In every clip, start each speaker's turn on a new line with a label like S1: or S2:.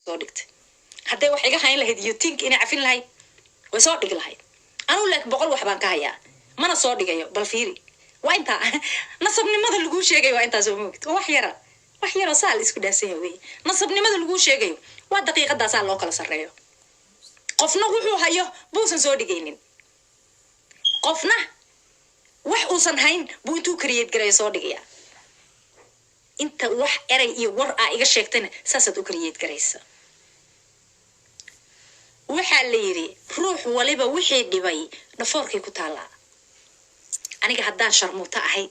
S1: Soo dhigtay. Hadday wax iga hayn lahayd, you think inay cafin lahayd? Way soo dhigi lahayd. Anugu laakiin 100 wax baan ka hayaa, mana soo dhigayo. Bal fiiri, waa intaa nasabnimada laguu sheegayo. Waa intaas oo moogid. Waa wax yara, wax yaroo saa la isku dhaafsan yahay wey. Nasabnimada laguu sheegayo waa daqiiqadaasaa loo kala sarreeyo. Qofna wuxuu hayo buusan soo dhigaynin, qofna wax uusan hayn buu intuu create gareeyo soo dhigaya. Inta wax eray iyo war aa iga sheegtayna saasaad u create garaysa. Waxaa la yidhi, ruux waliba wixii dhibay dhafoorkay ku taallaa. Aniga haddaan sharmuuto ahay,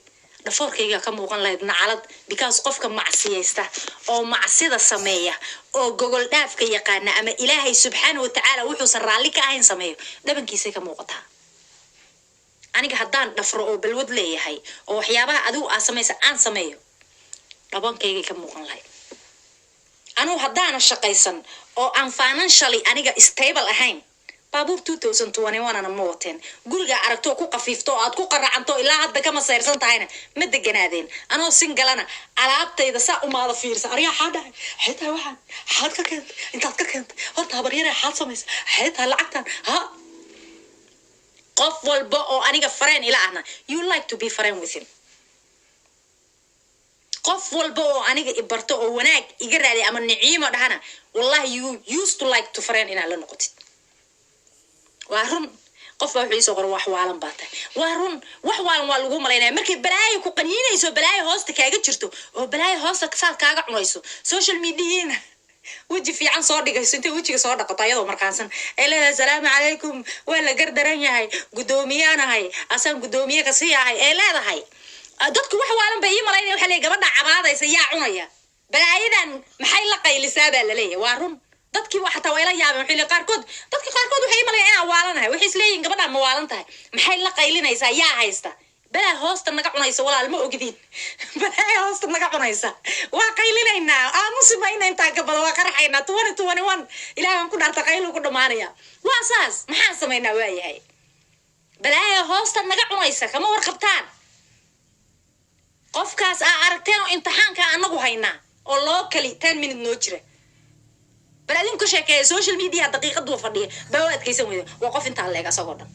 S1: dhafoorkayga ka muuqan lahayd nacalad, because qofka macsiyaysta oo macsida sameeya oo gogol dhaafka yaqaana ama Ilaahay subxaana wa tacaala wuxuusan raalli ka ahayn sameeyo, dhabankiisay ka muuqataa. Aniga haddaan dhafro oo balwad leeyahay oo waxyaabaha adigu aa samaysa aan sameeyo, dhabankaygay ka muuqan lahayd. Anugu haddaana shaqaysan oo aan financially aniga stable ahayn, baabuur 2021 ana ma wateen. Guriga aragtoo ku qafiifto oo aad ku qaracanto ilaa hadda kama sayrsan tahayna ma deganaadeen. Anoo single-ana alaabtayda saa umaada fiirsa. Aryaa, xaa dhacay? Xitaa waxaan xaad ka keentay? Intaad ka keentay horta, habaryare, xaad samaysa? Xitaa lacagtan ha qof walba oo aniga friend ila ahna, you like to be friend with him. Qof walba oo aniga ibarto oo wanaag iga raadiy ama Niciimo dhahana, wallahi, you used to like to friend inaad la noqotid. Waa run. Qof baa wuxuu iisoo qoray, "Wax waalan baa tahay." Waa run, wax waalan waa lagu malaynaya. Markay balaayo ku qaniinayso, balaayo hoosta kaaga jirto oo balaayo hoosta saad kaaga cunayso, social mediana weji fiican soo dhigayso, intay wejiga soo dhaqato ayadoo markaansan ay leedahay, "Asalaamu calaykum, waa la gardaran yahay, guddoomiyaanahay, asaan guddoomiye kasii ahay," ay leedahay. Dadku wax waalan bay ii malaynaya. Waxaa leeyahay, gabadha cabaadaysa yaa cunaya? Balaayadan maxay la qaylisaa baa laleeyahay. Waa run. Dadkii wa xataa way la yaabeen. Waxay leeyihin qaarkood, dadka qaarkood waxay ii malayan inaan waalanahay. Waxay isleeyihin, "Gabadhaan ma waalan tahay? Maxay la qaylinaysaa? Yaa haysta?" Balaa hoosta naga cunaysa, walaal, ma ogdiin. Balaa hoosta naga cunaysa, waa qaylinaynaa, aamusi mayna. Intaa ka badan waa qaraxaynaa. 2021, Ilaah baan ku dhaarta, qaylu ku dhamaanaya. Waa saas. Maxaan samaynaa? Waayahay, balaaya hoosta naga cunaysa kama warqabtaan. Qofkaas aa aragteen oo imtixaanka anagu haynaa oo loo kali 10 minute noo jira. Bal adinku ka sheekeeya, social media daqiiqaduu fadhiya baa u adkaysan weyda. Waa qof intaa leeg asagoo dhan,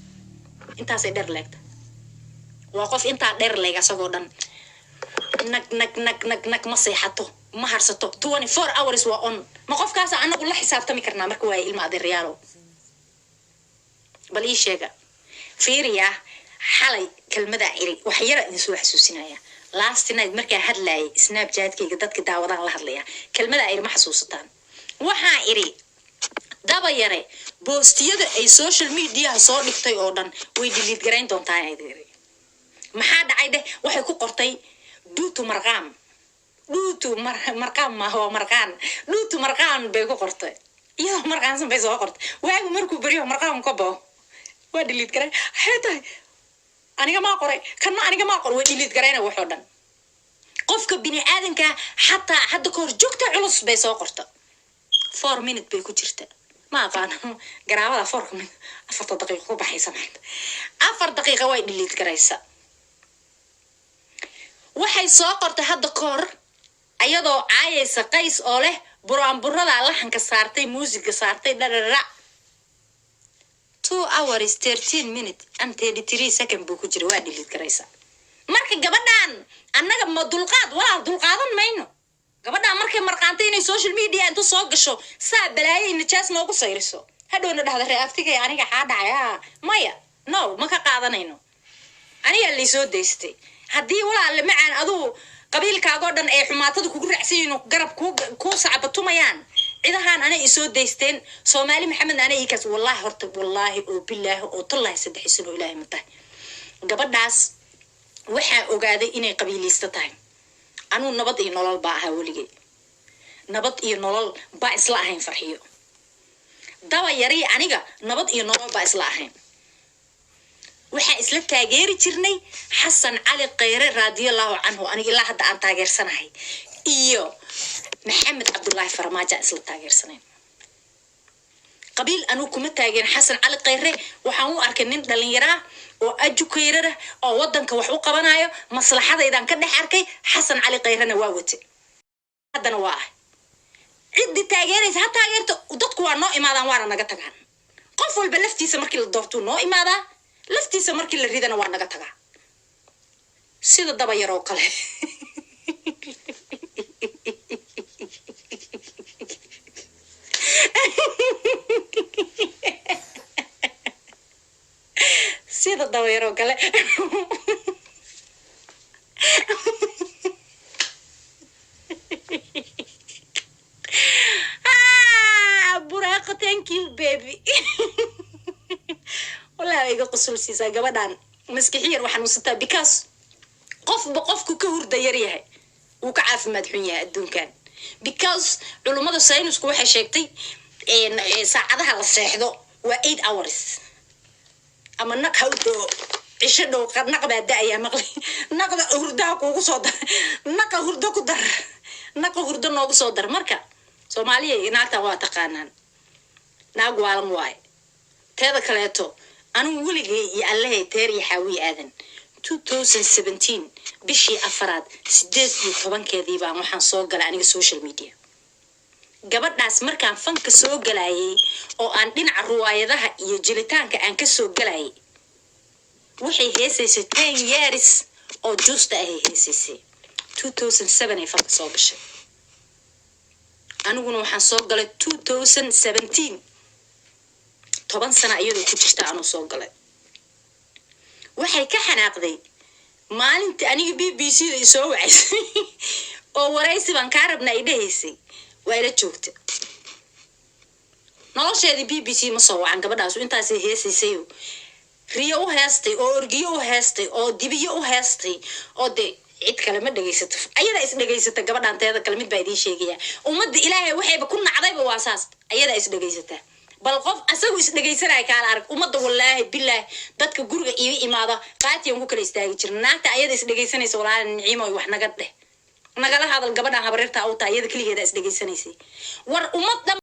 S1: intaasay dheer leegta. Waa qof intaa dheer leeg asagoo dhan. Nag nag nag nag nag, ma seexato, ma harsato, 24 hours waa on. Ma qofkaasa anagu la xisaabtami karnaa marka? Waaya, ilma adeeryaalo, bal ii sheega. Fiiriya, xalay kelmadaa iri, wax yara idin soo xasuusinaya. Last night markaa hadlaayay, Snapchatkayga dadka daawadaan la hadlaya, kelmadaa iri ma xasuusataan? Waxaa iri, Daba Yare postiyada ay social mediaha soo dhigtay oo dhan way delete garayn doontaa inayd iri. Maxaa dhacay dheh? Waxay ku qortay dhuutu marqaam, dhuutu marqaam maaha, waa marqaan. Dhuutu marqaan bay ku qortay, iyadoo marqaansan bay soo qortay. Waagu markuu beryo marqaam ka bao, waa delete garay. Waxay tahay, aniga maa qoray kanna, aniga maa qoray. Way delete garayna waxoo dhan. Qofka bini aadanka xataa hadda kahor joogta culus bay soo qorta. 4 minute bay ku jirta. Ma aqaano garaabada fourka minute, afarta daqiiqo ku baxaysa maanta. 4 daqiiqa way delete garaysa. Waxay soo qortay hadda kahor ayadoo caayaysa Qays oo leh buraanburada laxanka saartay, muusiga saartay, dharara. 2 hours 13 minute and 33 second buu ku jira. Waa delete garaysa. Marka gabadhan annaga ma dulqaad, walaal, dulqaadan mayno. Gabadhan markay marqaantay inay social media intu soo gasho saa balaayo iyo najaas noogu sayriso, hadhowna dhahda, "Ree aftigay, aniga xaa dhacay?" A maya, no, ma ka qaadanayno. Anigaa laysoo daystay. Haddii, walaale macaan, aduu qabiilkaagoo dhan ay xumaatada kugu raacsan yihiin oo garab kuu sacbatumayaan, cidahaan anay isoo daysteen. Soomaali Maxamedna anay iikaas. Wallaahi horta, wallaahi oo bilaahi oo tallaahi, saddex isanoo Ilaahay ma tahay. Gabadhaas waxaa ogaaday inay qabiiliista tahay. Anuu Nabad iyo Nolol baa ahaa weligay, Nabad iyo Nolol baa isla ahayn. Farxiyo Daba Yari, aniga Nabad iyo Nolol baa isla ahayn. Waxaa isla taageeri jirnay Xasan Cali Kheyre radiallahu canhu, aniga ilaa hadda aan taageersanahay, iyo Maxamed Cabdullaahi Farmaajo aan isla taageersanayn. Qabiil anuu kuma taageerin. Xasan Cali Kheyre waxaan u arkay nin dhalinyaraa oo educated ah oo wadanka wax u qabanayo. Maslaxadaydaan ka dhex arkay. Xasan Cali Kheyrena waa wate, haddana waa ah. Ciddii taageeraysa ha taageerto. Dadku waa noo imaadaan, waana naga tagaan. Qof walba laftiisa markii la doortuu noo imaadaa, laftiisa markii la ridana waa naga tagaa, sida daba yar oo kale. Sida daba yar oo kale. Ah, Buraaqo, thank you baby. Wallahi way iga qusul siisaa gabadhan maskixiyar. Waxaan xanuunsataa because qofba qofku ka hurda yar yahay wuu ka caafimaad xun yahay adduunkan, because culummada saynisku waxay sheegtay saacadaha la seexdo waa 8 hours. Ama naq ha u doo cisho dhow, naq baa da-ayaa maqlay. Naqda hurdaha kuugu soo dar, naqa hurdo ku dar, naqa hurdo noogu soo dar. Marka Soomaaliya, naagtan waa taqaanaan, naag waalan waaye. Teeda kaleeto, anigu weligay iyo Allahay teer iyo Xaawiye Aadan, 2017 bishii afaraad 18-keedii baan waxaan soo galay aniga social media. Gabadhaas markaan fanka soo galayay oo aan dhinaca ruwaayadaha iyo jilitaanka aan ka soo galayay, waxay heesaysay 10 years oo juusta ahay heesaysay. 2007 ay fanka soo gashay, aniguna waxaan soo galay 2017. 10 sana iyadoo ku jirta anuu soo galay. Waxay ka xanaaqday maalintii aniga BBC da isoo wacaysay oo waraysi baan kaa rabna ay dhehaysay. Waa ila joogta nolosheedii. BBC ma soo wacan gabadhaasu. Intaasay heesaysayo, riyo u heestay oo orgiyo u heestay oo dibiyo u heestay oo de cid kale ma dhegaysato, ayadaa is dhegaysata gabadhaan. Teeda kale, mid baa idiin sheegaya: ummadda Ilaahay waxayba ku nacdayba waa saas, ayadaa is dhegaysata. Bal qof asagu is dhegaysanaya kaala arag ummadda. Wallaahi bilaahi, dadka guriga iiga imaada qaatiyan ku kala istaagi jirna. Naagta ayada is dhegaysanaysa, walaala Niciimo, wax naga dheh, nagala hadal gabadhaan habareerta u tahay. Iyada keligeeda is dhegaysanaysay. War ummad dhan.